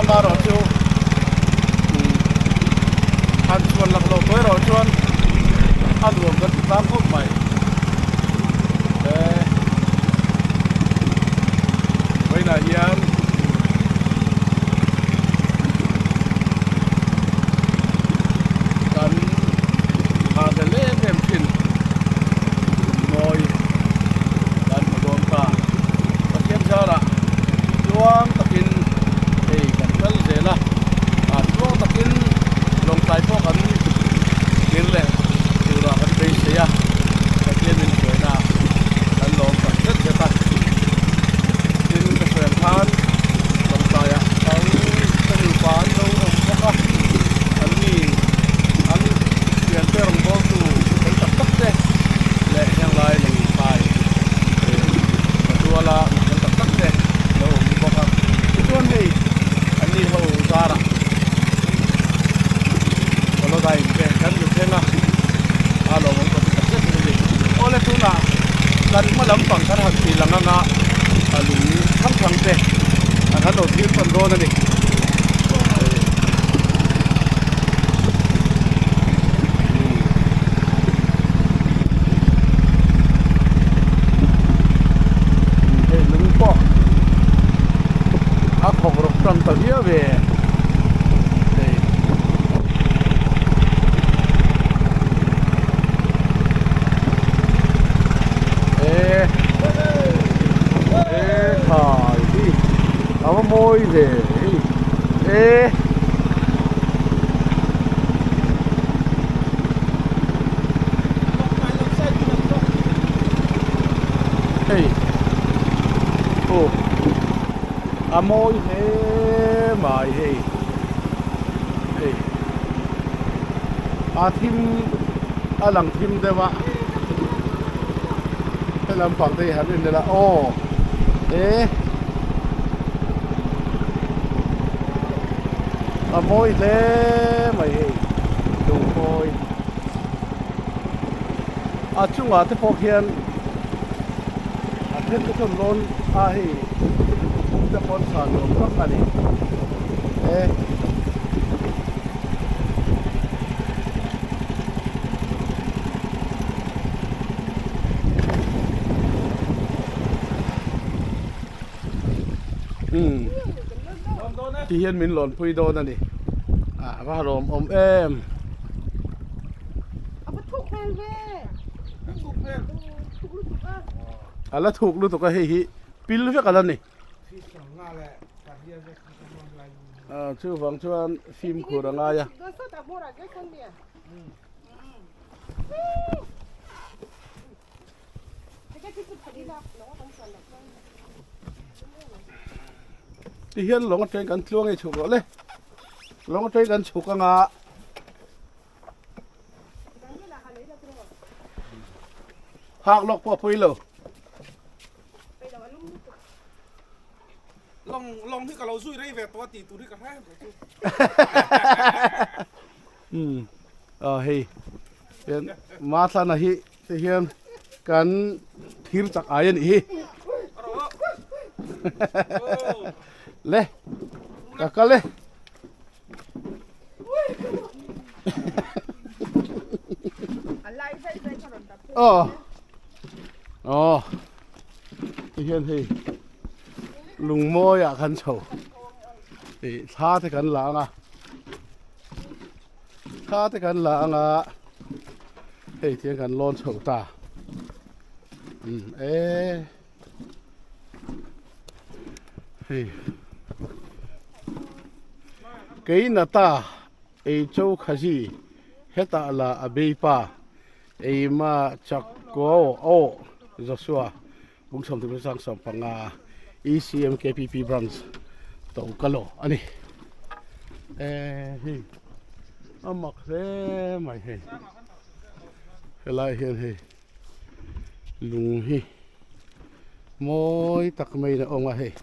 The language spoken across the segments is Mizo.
Amaherawhchu han chhuan lak loh tawh erawh chuan a nuam kan ti tlang khawp mai. Vawiinah hian kan nghahhlel em em thin mawi kan hmu dawn ta. Pathian zarah tluang takin hei kan kal zel a, tluang takin lawngtlai pawh kan kir leh turah kan beisei a, Pathian min hruaina kan lawm tak zet zet a. Tin ka sawi ang khan lawngtlaiah kal ka nupa an lo awm bawk a, an ni an thiante rawngbawltu fel tak tak te leh henglai lawngtlai Patuala fel tak tak te lo awm bawk a. Tichuan hei an ni ho zarah Kolodain te kan lu thleng a, a lawmawm ka ti tak zet zet a ni. Awle tunah kan hma lampang kan han tih lang anga a lung thang thang te kan lo thlir tawn dawn a ni. Hei lung pawh a khawk rawk tan ta viau ve hei e e khai hi a va mawi ve hei e. Hei aw a mawi hle mai hei hei a thim a lang thim deuh a he lampang te hi han en ila aw e a mawi hle mai hei lungmawi a chungah te pawh khian a then te chuan lawn a hei thum te pawh an sa nuam vak a ni e. Umm ti hian min lawn pui dawn a ni ah va lawm awm em. A la thuk lutuk a hei hi pil vek a la ni. Ah chuvang chuan fimkhur a ngai a. Ti hian lawng atangin kan tluang ei chhuk rawh le lawng atangin kan chhuk anga hak lawk pawh a pawi lo. Lawng lawng hi ka lo zui rei ve tawh a tih tur hi ka hre reng chu. Umm ah hei hian Mathlana hi ti hian kan thir chak ai a nih hi le ka kal e aw aw ti hian hei lungmawiah kan chho ih thla te kan la ang a. Thla te kan la anga hei tiang kan lawn chho ta um e hei keina ta ei cho khazi hetah la a bei pa eima chak ko aw Joshua Bungsawm tum sang 15 ECM KPP branch to kalo ani e hei a mak hle mai hei helai hian hei lung hi mawi tak mai in a awm a hei.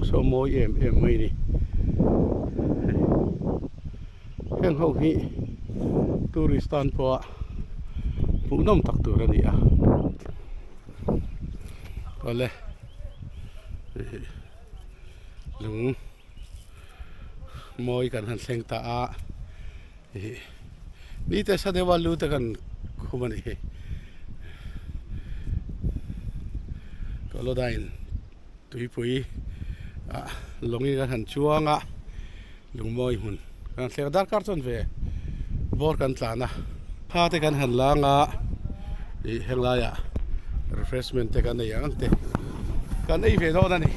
saw mawi em em mai a ni. Heng ho hi tourist tan pawha hmuhnawm tak tur a ni a. Awle lung mawi kan han thleng ta a ih ni te sa deuha lu te kan khum a ni hi Kawlawdain tuipui ah lawngin kan han chuang a lungmawi hmun kan han thleng a darkar chuan ve bawr kan tlan a thla te kan han lang a ih henglaiah refreshment te kan nei ang ang te kan ei ve dawn a ni.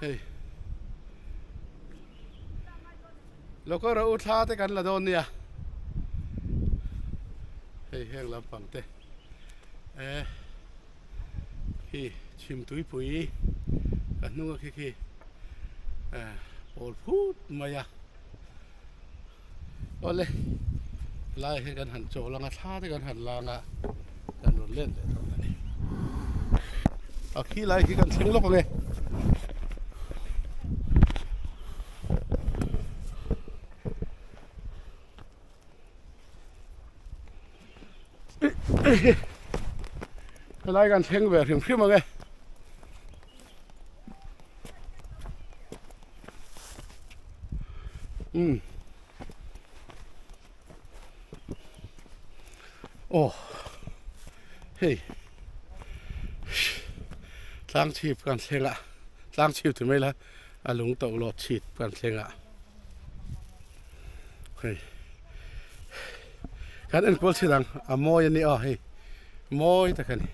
Hei Lokawr a u thla te kan la dawn nia hei heng lampang te eh khi chhim tuipui ka hnung a khi khi eh pawl phut mai a awle lai hi kan han chawl ang a thla te kan han lang a kan rawn let leh dawn a ni a khi lai khi kan thleng lawk ang e. Helai kan thleng ve hrim hrim ang e. Umm. Aw hei tlang chhip kan thleng a tlang chhip ti mai la a lung to lawt chhip kan thleng a hei kan enkual chhin ang a mawi a ni aw hei mawi tak a ni.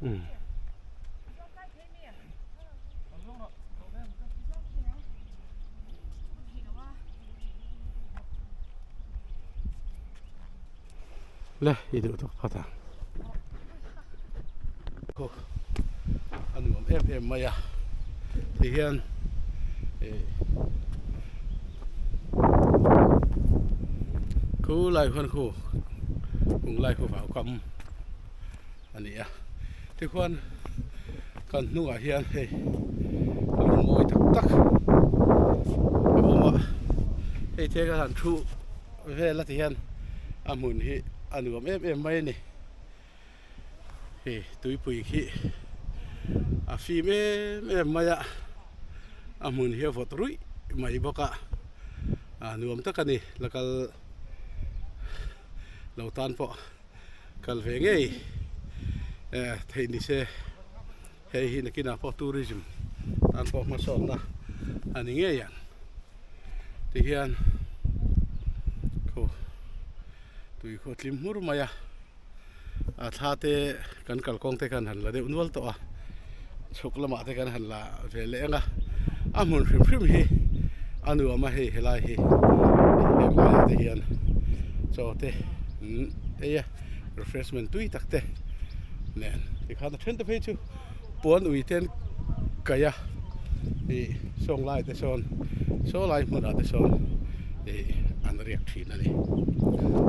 Umm. Le i duh tawk phawt ang. Khu a nuam em em mai a ti hian ih khu lai khuan khu kung lai khu vau kam a ni a tikhuan kan hnungah hian hei lung mawi tak tak a awm a hei te ka han thu vel a ti hian a hmun hi a nuam em em mai a ni hei tuipui khi a fim em em mai a a hmun hi a vawt ruih mai bawk a a nuam tak a ni la kal lo tan pawh. Kal ve ngei theih ni se hei hi nakinah pawh tourism tan pawh hmasawnna a ni ngei ang tihian khu tui khu a tlim hmur mai a a thla te kan kalkawng te khan han la deuh nual tawh a chhuk lamah te kan han la ve leh ang a a hmun hrim hrim hi a nuam a hei helai hi heng laiah te hian chaw te an ei a refreshment tui tak te nen tikhan a then te phei chu puan ui te an kaih a ih sawng lai te sawn saw lai hmunah te sawn ih an riak thin a ni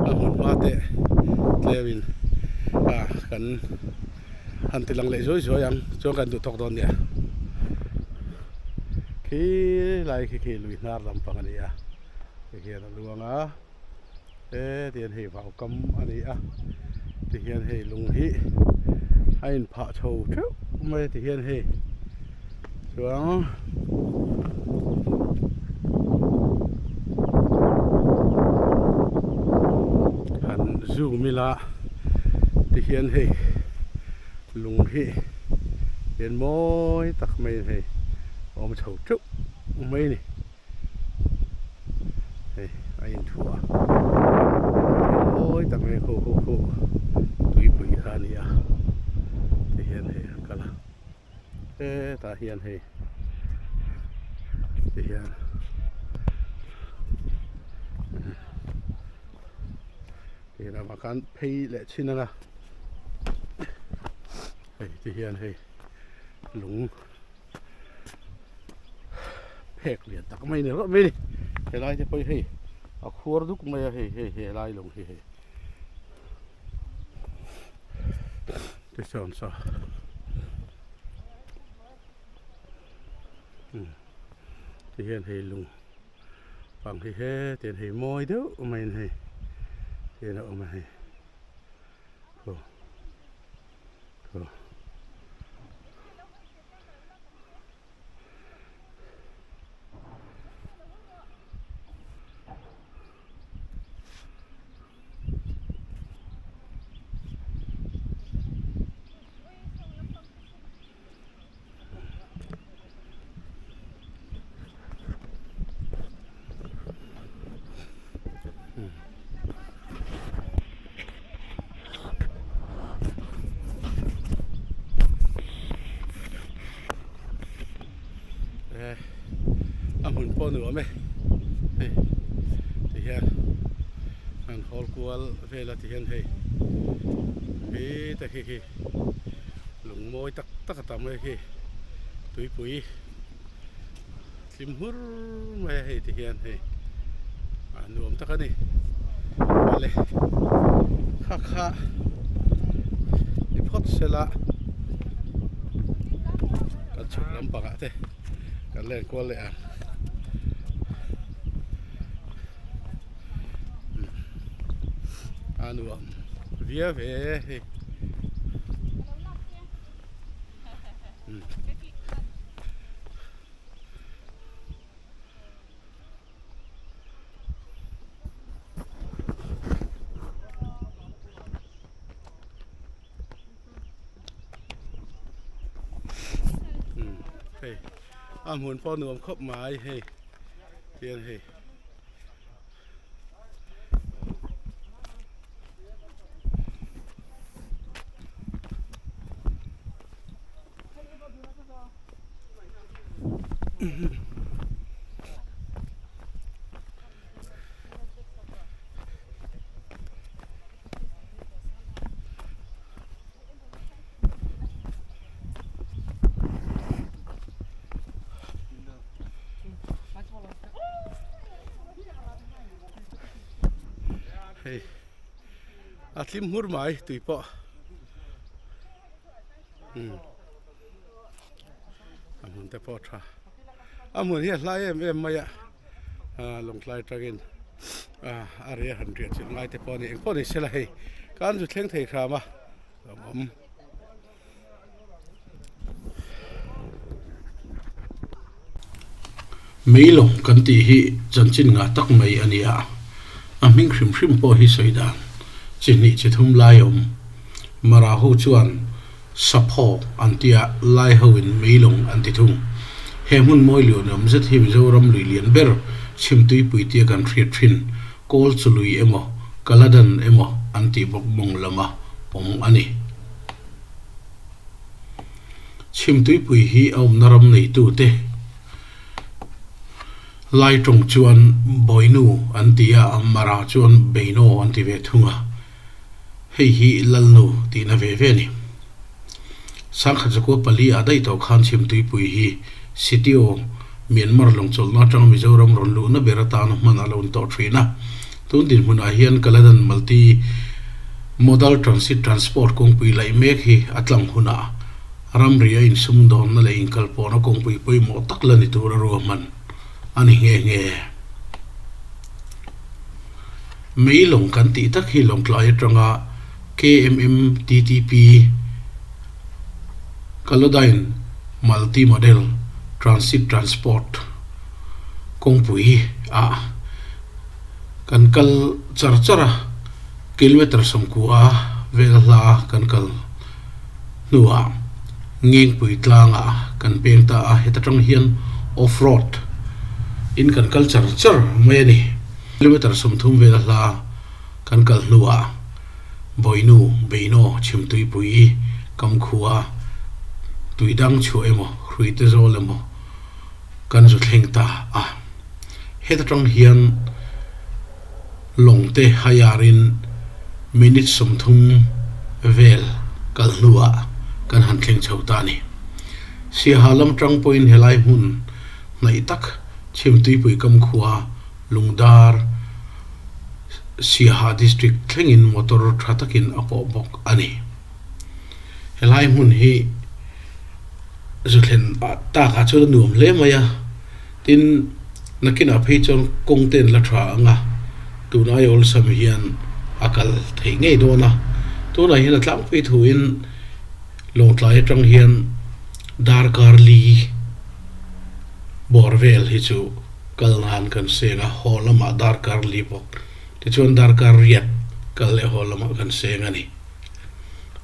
a hmun hma te tlem in ah kan. Han ti lang leh zuai zuai ang chuan kan duh tawk dawn nia khi lai khi khi lui hnar lampang a ni a tihian a luang a hetiang hei vau kam a ni a tihian hei lung hi a inphah chho theuh mai a tihian hei chuan han zoom ila tihian hei lung hi hian mawi tak maiin hei a awm chho teuh mai a ni hei a inthuah a mawi tak mai khu khu khu tuipui kha a ni a tihian hei a kal a. Hetah hian hei ti hian ti hian amah khan phei leh chhin anga hei ti hian hei lung phek lian tak mai ni rawh mai ni helai te pawh hi hei a khuar duk mai a hei hei helai lung hi hei. Tichuan saw ti hian hei lung pang hi heti hian hei mawi deuh maiin hei ti hian a awm a hei aw aw. A hmun pawh nuam e hei ti hian an hawl kual vel a ti hian hei hi te khi khi lung mawi tak tak a tam e khi tuipui thlim hmur mai a hei ti hian hei a nuam tak a ni awle kha kha ni phawt sela kan chhuk lampangah te. Kan len kual leh ang. A nuam viau ve hei. Hei a hmun pawh nuam khawp mai hei tian hei. Hei a thlim hmur mai tui pawh umm a hmun te pawh a tha a hmun hi a hlai em em mai a ah lawngtlai atangin ah a rei han riah chilh ngai te pawh a ni engpawh ni sela hei kan zu thleng thei hram a lawmawm. Meilawng kan tih hi chanchin ngah tak mai a ni a, a hming hrim hrim pawh hi sawi dan chi hnih chi thum lai a awm. Mara ho chuan Sapho an tia lai hoin Meilawng an ti thung. He hmun mawi lian awm zet hi Mizoram lui lian ber chhimtuipui tia kan hriat thin Kawl chu lui emaw Kaladan emaw an tih bawk mawng lama awm a ni. Chhimtuipui hi a awmna ram neitute Lai tawng chuan Bawinu an ti a, Mara chuan Beino an ti ve thung a, hei hi Lalnu tihna ve ve a ni. Sangkhat zakua pali ah daih tawh khan Chhimtuipui hi Sitio, Myanmar lawngchawlhna atanga Mizoram rawn luhna ber atana hman a lo ni tawh thin a. Tun dinhmunah hian Kaladan Multi Modal Transit Transport kawngpui laih mek hi a tlang hunah ramri a insumdawnna leh inkalpawhna kawngpui pawimawh tak la ni tura ruahman a ni nghe nghe. Mei lawng kan tih tak hi Lawngtlai atanga KMMTTP Kalodyne Multi Model Transit Transport kawngpui ah kan kal char char a, kilometer sawmkua vel hla kan kal hnuah Ngengpui tlangah kan peng ta a, heta tang hian off road in kan kal char char mai a ni. Kilometer 30 vel hla kan kal hnuah Bawinu, Beino, Chhimtuipui, Kamkhua, Tuidang chhuah emaw, Hruite zawl emaw kan zu thleng ta a. Heta tang hian lawng te haiarin minute 30 vel kal hnuah kan han thleng chho ta a ni. Siaha lam tang pawhin helai hmun hnaih tak Chhimtuipui Kamkhua Lungdar Siaha District thlengin motor tha takin a pawh bawk a ni. Helai hmun hi zu thlen takah chuan a nuam hle mai a, tin nakinah phei chuan kawng te an la tha ang a, tun aia awlsam hian a kal theih ngei dawn a, tunah hian a tlangpui thuin Lawngtlai atang hian darkar li bawr vel hi chu kal nan kan seng a, haw lamah darkar li bawk tichuan darkar riat kal leh haw lamah kan seng a ni.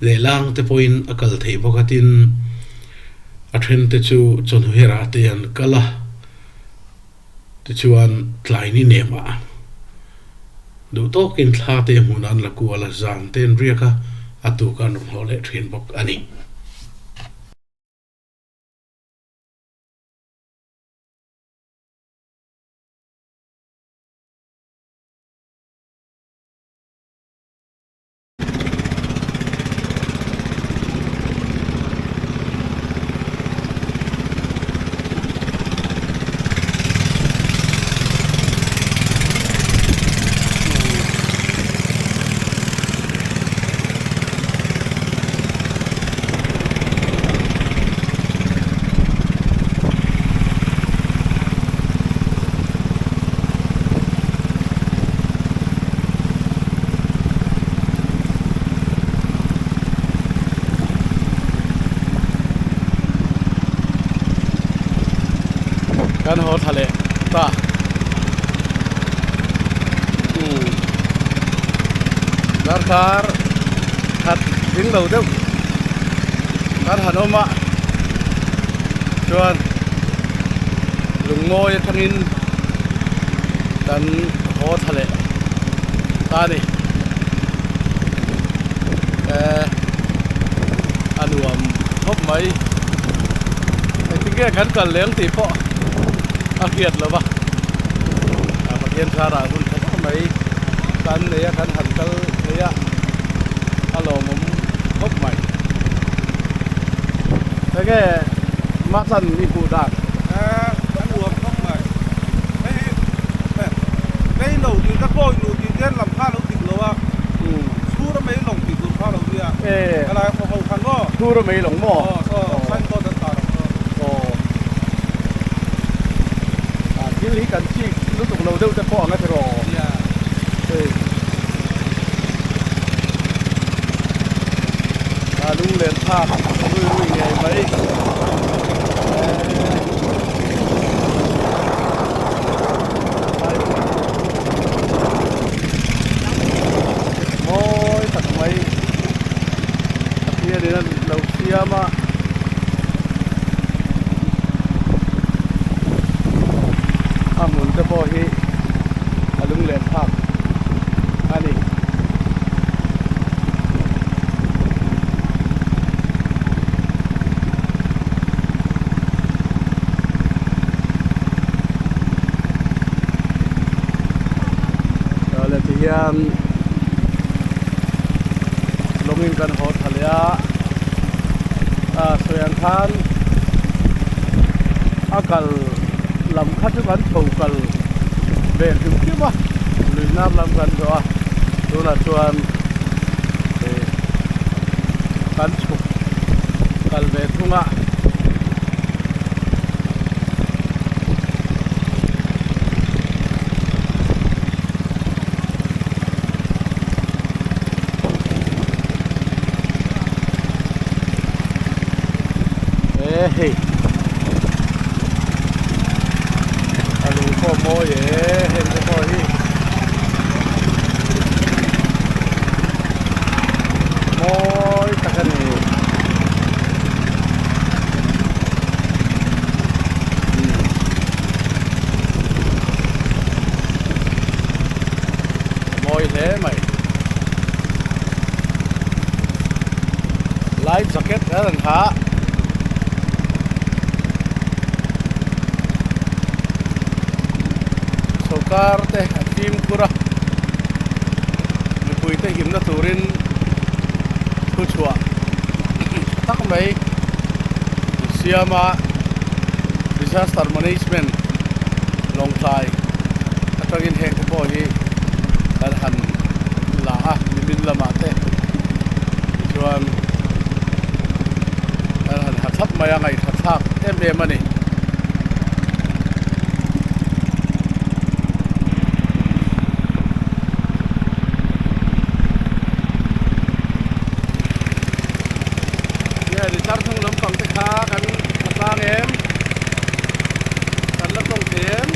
Lehlang te pawhin a kal theih bawk a tin a then te chu chawhnu herah te an kal a, tichuan tlai ni nemah duh tawkin thla te hmun an la kual a, zan te an riak a, a tuk an rawn hlawh leh thin bawk a ni. Kan haw thla leh ta umm darkar khat ding lo deuh kan han awm a chuan lungmawi atangin kan haw thla leh ta a ni eh a nuam khawp mai engtin nge kan kal leng tih pawh. a hriat lo va, Pathian zarah hun tha tak mai kan nei a, kan han kal thei a, a lawmawm khawp mai. Enge Machan i hmuh dan? A nuam khawp mai. Hei mei lo tih te pawi nu tih te lam kha a lo dik lo a, chhur a mei lawng tih tur kha a lo nia. Helai khaw ho khan maw? Chhur a mei lawng maw? Aw saw signboard an tar ang saw. Aw. A thil hi kan chik lutuk lo deuh te pawh ang a tiraw? Nia. Hei. A lunglen thlak rui rui ngei mai. Mawi tak mai Pathianin a lo siam a. A hmun te pawh hi a lunglen thlak a ni. Awle ti hian lawngin kan haw tha leh a a sawi ang khan a kal lam kha chu kan chho kal ve hrim hrim a lui nar lam kan zawh a tunah chuan ih kan chhuk kal ve thung a. E hei a lung pawh mawi e heng te pawh hi mawi tak a ni. Mawi hle mai. Life jacket kher an ha. Sawrkar te an fimkhur a, mipui te himna turin thu chhuah tha tak mai siam a disaster management lawngtlai atangin heng te pawh hi kan han la a nimin lamah te tichuan kan han ha thlap mai a ngaihthla thlak em em a ni. Nge ni tlar hnung lampang te kha kan tha tlang em? Kan la tawng thei em?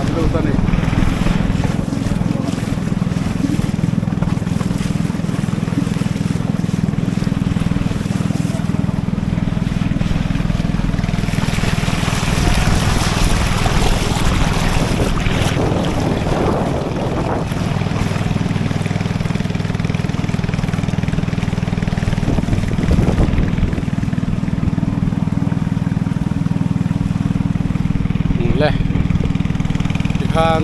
an lut a ni. Le tikhan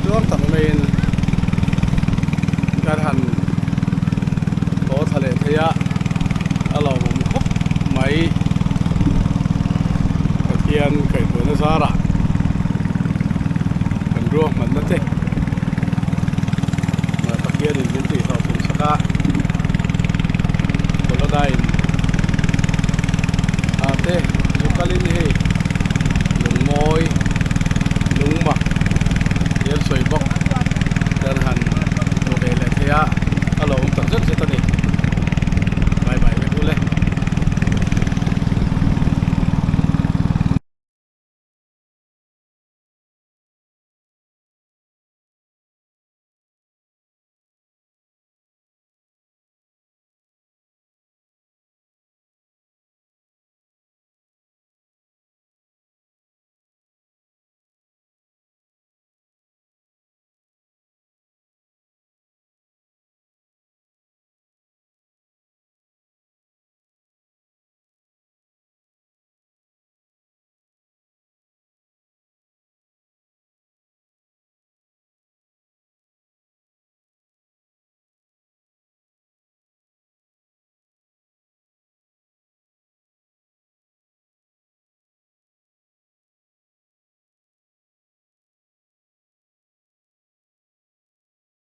tluang tak maiin kan han haw thla leh thei a a lawmawm khawp mai Pathian kaihhmuhna zarah.